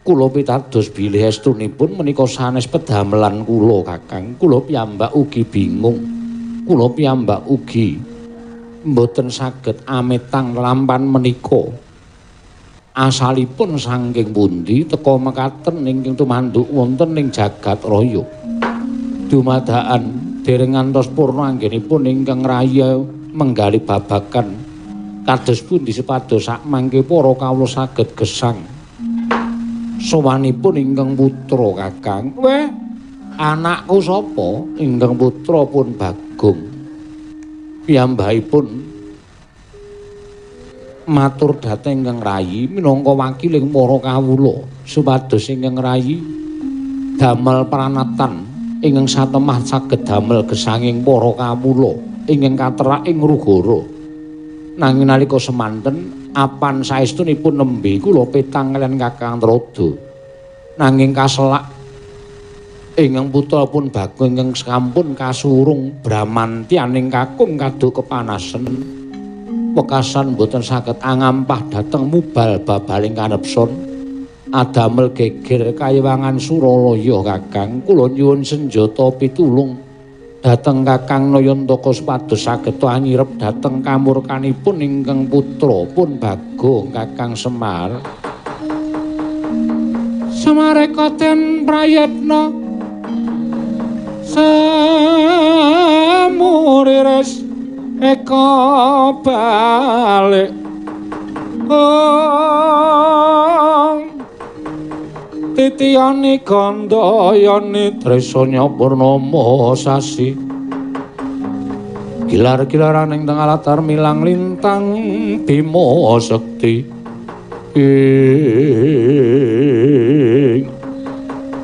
kula pitados bilih estunipun menika sanes pedamelan kula Kakang. Kula piyambak ugi bingung. Kula piyambak ugi mboten saged ametang lampan menika. Asalipun saking pundi teka mekaten ingkang tumanduk wonten ing jagat raya. Dumadakan dereng ngantos purna anggenipun ingkang raya menggali babagan kados pundi supados sakmangke para kawula saged gesang sowanipun ingkang putra Kakang. Weh, anakku sapa? Ingkang putra pun Bagong. Piyambakipun matur dhateng ingkang rayi minangka wakiling para kawula supados ingkang rayi damel pranatan ingkang satemah saged damel gesanging para kawula ingkang katerak ing Rugara. Nanging nalika semanten apan saestunipun nembe kula petang kaliyan Kakang Trada. Nanging kaselak ingkang putra pun Bagong ingkang sampun kasurung bramantyaning kakung kaduk kepanasen. Wekasan boten saged angampah dhateng mubal babaling kanepson. Adamel geger kayiwangan Suralaya Kakang. Kula nyuwun senjata pitulung dhateng Kakang Nayantaka supados saged anyirep dhateng kamurkanipun ingkang putra pun Bagong Kakang Semar. Semareka den prayitna semuriris eka balik Titiyani gandayani tresanya purnama sasi. Gilar-gilaran ing tengah latar milang lintang Bima Sekti.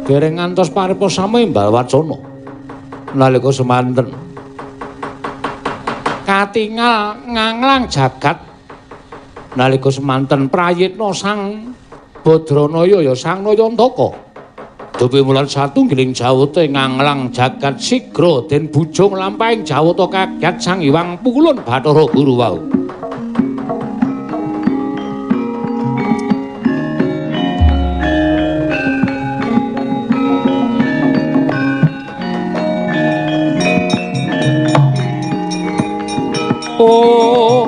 Dereng ngantos paripa sami imbal wacana. Nalika semanten katingal nganglang jagat. Nalika semanten prayitna Sang Badranaya ya Sang Nayantaka. Dupi mulan satunggiling jawata nganglang jagat sigra den bujung lampahing jawata kaget Sang Hyang Pulun Bathara Guru wau. Oh.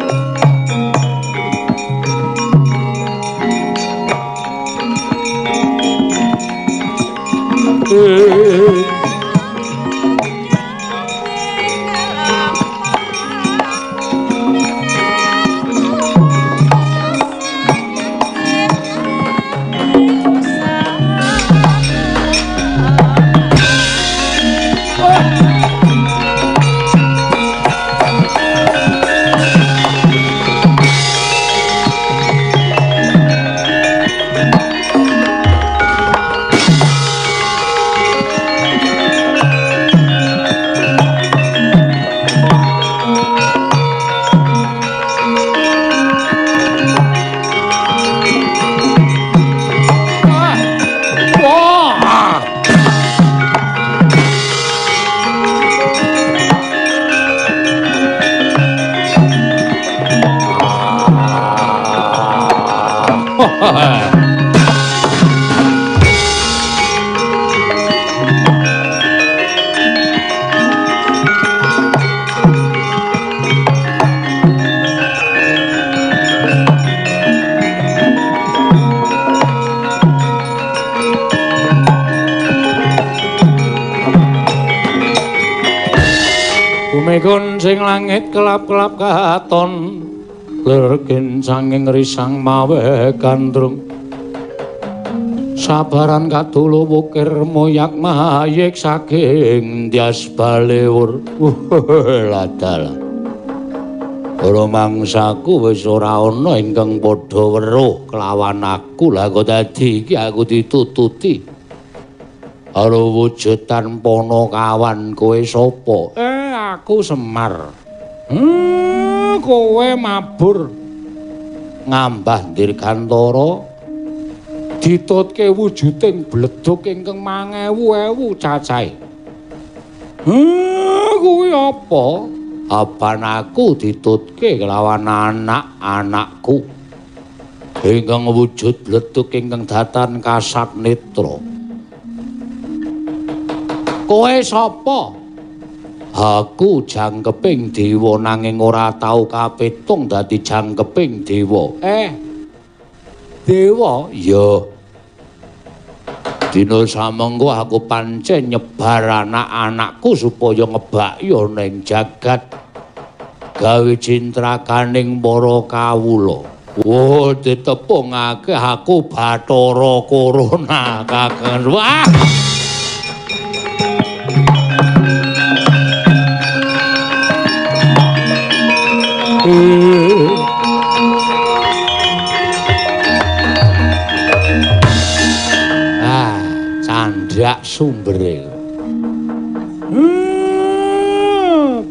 Sing langit kelap-kelap katon lergen sanging risang mawe gandrung sabaran kadulu wukir moyak mayik saking ndias balewur. Ladalah ora mangsaku wis ora ana ingkang padha weruh kelawan aku. Lah kok dadi iki aku ditututi karo wujud tanpa kawan. Kowe sapa? Aku Semar. Kowe mabur ngambah dirgantara ditutke wujuding bledug ingkang mangewu-ewu cacahe. Kuwi apa? Apan aku ditutke kelawan anak-anakku ingkang wujud bledug ingkang datan kasat netra. Kowe sapa? Aku jangkeping dewa nanging ora tau kapitung dadi jangkeping dewa. Dewa? Ya. Dina samengko aku pancen nyebar anak-anakku supaya ngebakya ning jagat gawe cintrakaning para kawula. Wah, ditepungake aku Bathara Corona kakang. Wah. Ah, candhak sumbere.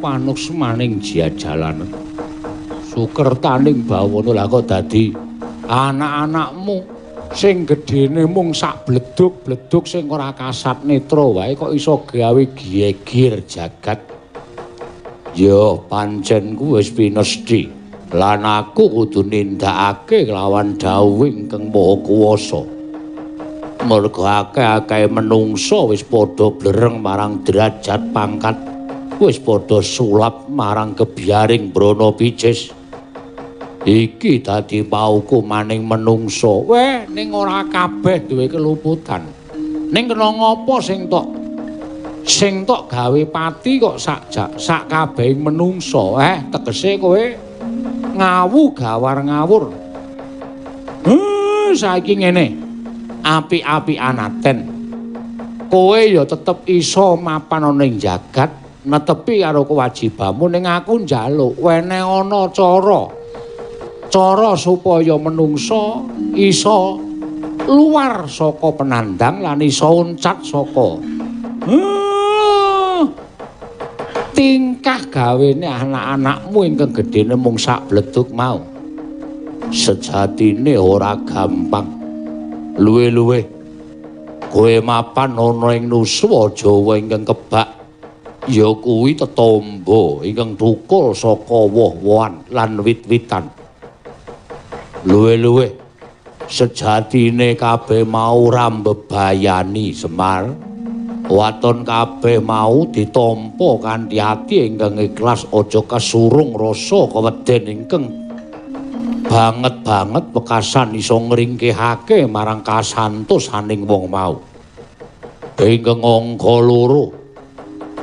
Panuksmaning jajalan. Sukertaning bawana. Lah kok dadi anak-anakmu sing gedene mung sak bledug-bledug sing ora kasat netra wae kok iso gawe geger jagat. Ya pancen ku wis pinesthi lan aku kudu nindakake kelawan dawuh ingkang Maha Kuwasa. Merga akeh-akeh menungsa wis padha blereng marang derajat pangkat, wis padha sulap marang gebyaring brana picis. Iki dadi paukumaning menungsa. Weh, ning ora kabeh duwe keluputan. Ning kena ngapa sing tok gawe pati kok sak kabehing menungsa. Tegese kowe ngawu gawar ngawur. Saiki ngene. Apik-apikan aten. Kowe ya tetep iso mapan ana ing jagat, netepi karo kewajibanmu ning aku njaluk wene ana cara. Cara supaya menungsa iso luar saka penandang lan iso uncat saka tingkah gawene anak-anakmu ingkang gedhene mung sak bledug mau. Sejatine ora gampang. Luwe-luwe kowe mapan ana ing nuswa Jawa ingkang kebak ya kuwi tetombo ingkang thukul saka woh-wohan lan wit-witan. Luwe-luwe sejatine kabeh mau ora mbebayani Semar. Waton kabeh mau ditampa kanthi ati ingkang ikhlas, aja kesurung rasa keweden ingkang banget-banget wekasan iso ngringkihake marang kasantosaning wong mau. Ingkang angka loro,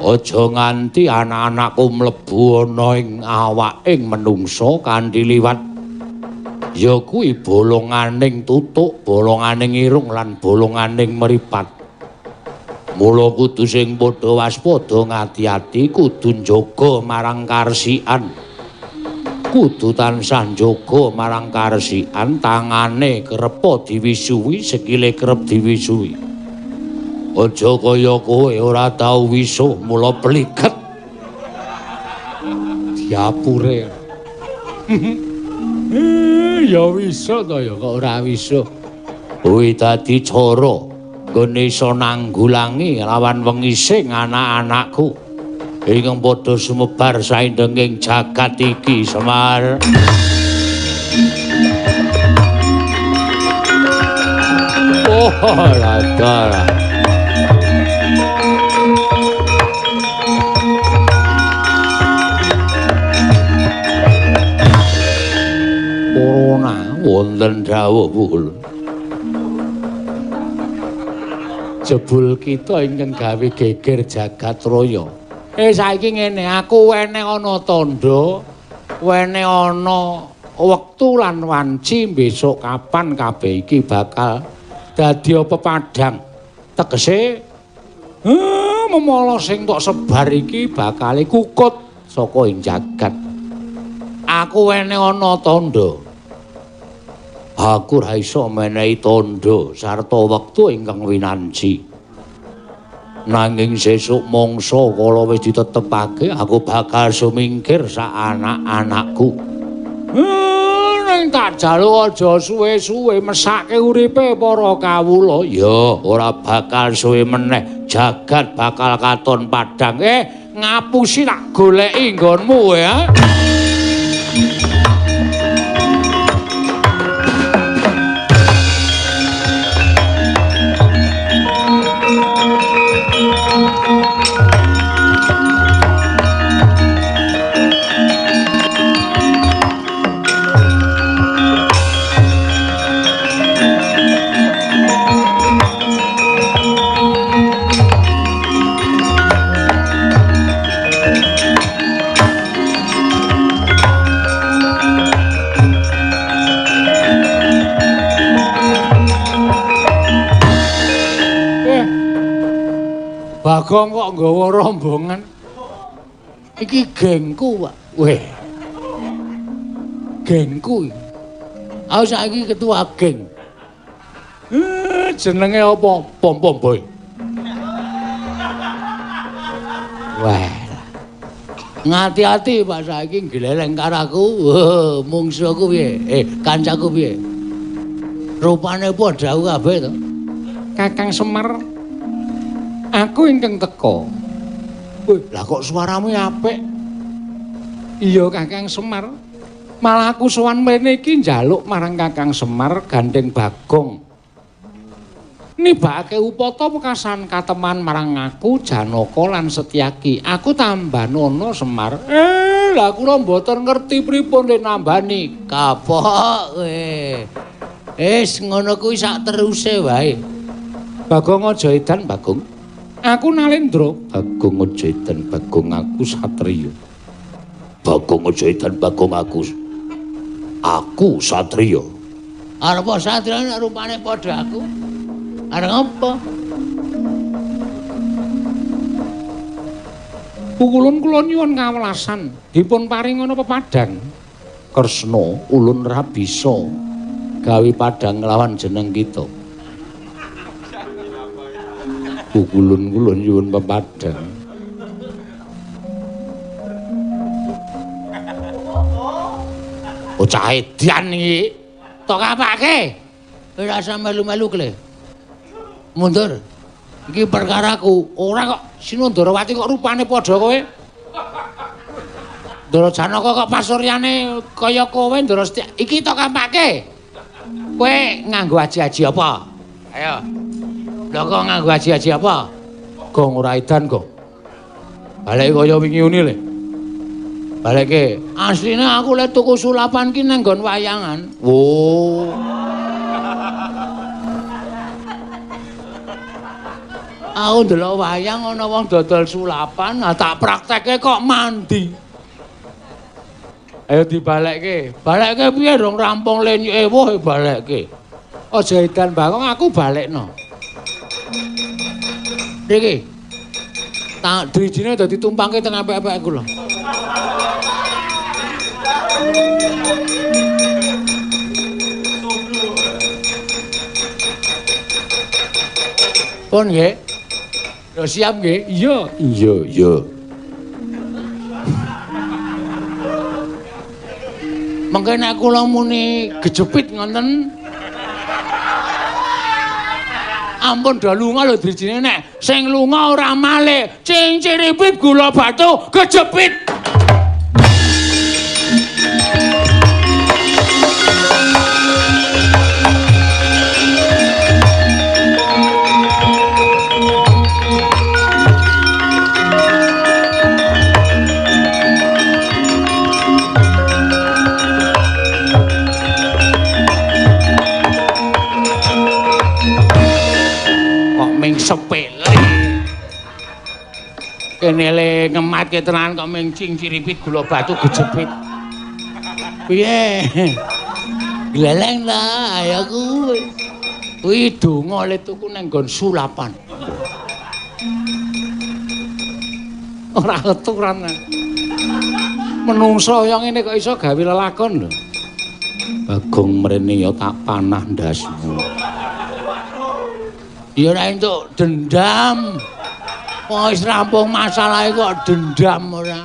aja nganti anak-anakku mlebu ana ing awaking menungsa kanthi liwat ya kuwi bolonganing tutuk, bolonganing irung lan bolonganing mripat. Mula kudu sing padha waspada ngati-ati, kudu njaga marang karsikan. Kudu tansah njaga marang karsikan, tangane kerep diwisuwi, sikile kerep diwisuwi. Aja kaya kowe ora tau wisuh, mula pliket. Diapure. Ya wisuh to ya kok ora wisuh. Kuwi dadi cara nggone iso nanggulangi lawan wengising anak-anakku ingkang padha sumebar saindenging jagat iki, Semar. Oh, ladar. Corona wonten dawuh Bu. Jebul kita ingkang gawe geger jagat raya. Saiki ngene, aku wene ana tandha, wene ana wektu lan wanci besok kapan kabeh iki bakal dadi pepadhang. Tegese memala sing tok sebar iki bakal kukut saka ing jagat. Aku wene ana tandha. Aku ra iso menehi tandha sarta wektu ingkang winanji. Nanging sesuk mangsa kala wis ditetepake aku bakal sumingkir sak anak-anakku. Ning tak jaluk aja suwe-suwe mesake uripe para kawula. Ya, ora bakal suwe meneh, jagat bakal katon padhang. Ngapusi tak goleki nggonmu ya. Bagong kok nggawa rombongan. Iki gengku, Pak. Weh. Gengku. Aku saiki ketua geng. Jenenge apa? Pom-pom boy. Wah. Ngati-ati Pak saiki gleleng karo aku. Mungsuhku piye? Kancaku piye? Rupane padha aku kabeh to. Kakang Semar, aku ingkang teka. Wih, lah kok suaramu apik? Iya Kakang Semar. Malah aku sowan mrene iki njaluk marang Kakang Semar gandeng Bagong. Nibakake upata wekasan kateman marang aku Janaka lan Setyaki. Aku tambah nono Semar. Lah kula mboten ngerti pripun le nambani. Kapok kowe. Wis ngono kuwi sak teruse wae. Bagong aja edan Bagong. Aku Nalendra. Bagong aja edan Bagong, aku satriya. Bagong aja edan Bagong, aku satriya. Arep satria nek rupane padha aku. Arep apa? Pukulun kula nyuwun kawelasan, dipun paringana pepadang. Kresna ulun ra bisa gawe padang nglawan jeneng kita. Pukulun kula nyuwun pepadang. Bocah edan iki. Tok apake? Ora usah melu-melu kle. Mundur. Iki perkaraku. Ora kok Sinundarawati kok rupane padha kowe. Ndara Janaka kok pasuryane kaya kowe Ndara Setya. Iki tok apake? Kowe nganggo aji-aji apa? Ayo. Lha kok nganggo aji-aji apa? Gong ora edan, Gong. Baleke kaya wingi uni le. Baleke. Asline aku le tuku sulapan ki nang nggon wayangan. Oh. Aku ndelok wayang ana wong dodol sulapan, nah tak praktekke kok mandi. Ayo dibalekke. Balekke piye dong rampung le ewuh balekke. Aja edan Bagong aku balekno. Niki. Tak drijine dadi tumpangke teng apik-apik aku lho. Pun nggih. Lho siap nggih? Iya. Iya, iya. Mengke nek kula muni gejepit ngoten. Ampun do lunga lho drijine nek sing lunga ora malih. Cinciripit gula batu gejepit. Sepele. Kene le ngematke tenan kok ming cinciripit gula batu gejepit. Piye? Gleleng ta ayo kuwi. Kuwi donga le tuku nang nggon sulapan. Ora aturan. Menungso kaya ngene kok iso gawe lelakon lho. Bagong mrene ya tak panah ndasmu. Ya ora entuk dendam. Wong wis rampung masalahe kok dendam ora.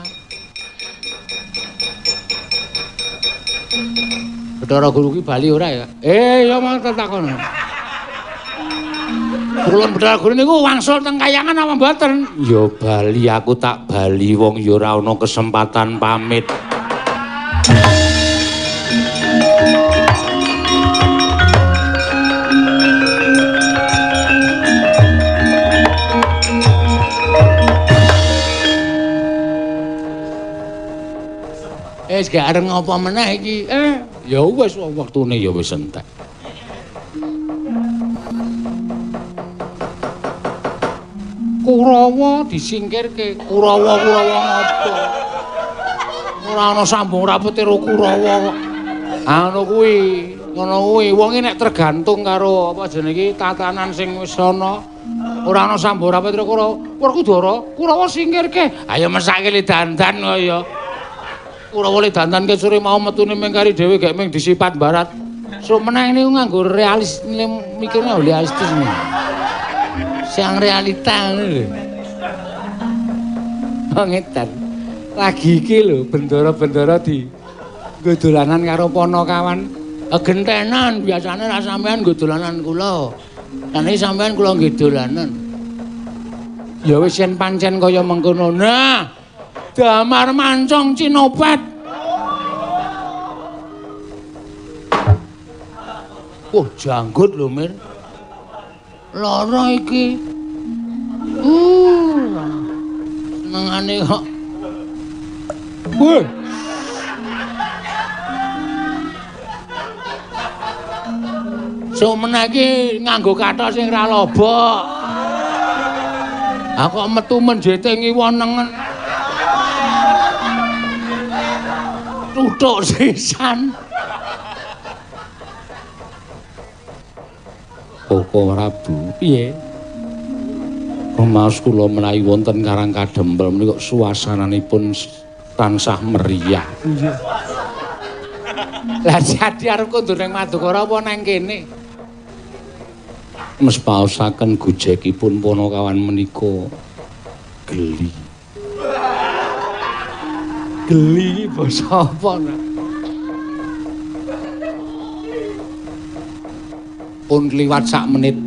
Bathara Guru ki bali ora ya? Ya mau takon. Kulon Bathara Guru niku wangsul teng kayangan apa mboten? Ya bali aku tak bali wong ya ora ana kesempatan pamit. Wis gak arep ngopo meneh iki. Ya wis wektune ya wis entek. Kurawa disingkirke. Kurawa-kurawa ngopo? Ora ana sambung rapete karo Kurawa kok. Ah ngono kuwi, ngono kuwi. Wong iki nek tergantung karo apa jenenge iki tatanan sing wis ana. Ora ana sambung rapete karo Kurawa. Werkudara, Kurawa singkirke. Ayo mesake le dandan kok ya. Kurawa le dandan ke sore mau metune ming kari dhewe gek ming disipat barat. Sok meneh niku nganggo realis mikirne realistis. Sing realita ngono lho. Wong edan. Lagi iki lho bendara-bendara di nggo dolanan karo Panakawan. Gentenan biasane ra sampean nggo dolanan kula. Lan iki sampean kula nggih dolanan. Ya wis yen pancen kaya mengkono. Nah, damar mancong cinopet. Wah, janggut lho, Mir. Lara iki. Senengane kok. Woi. Sok meneh iki nganggo kathok sing ra lobok. Aku kok metu menjete ngiwo nengen. Tutuk sisan. Koko Prabu, piye? Rumaos kula menawi wonten Karang Kadempel menika suasananipun tansah meriah. Lah jadi arep kondur ning Madukara apa nang kene? Mespaosaken gojekipun Panakawan menika geli. Geli iki basa apa, Nak? Pun kliwat sak menit.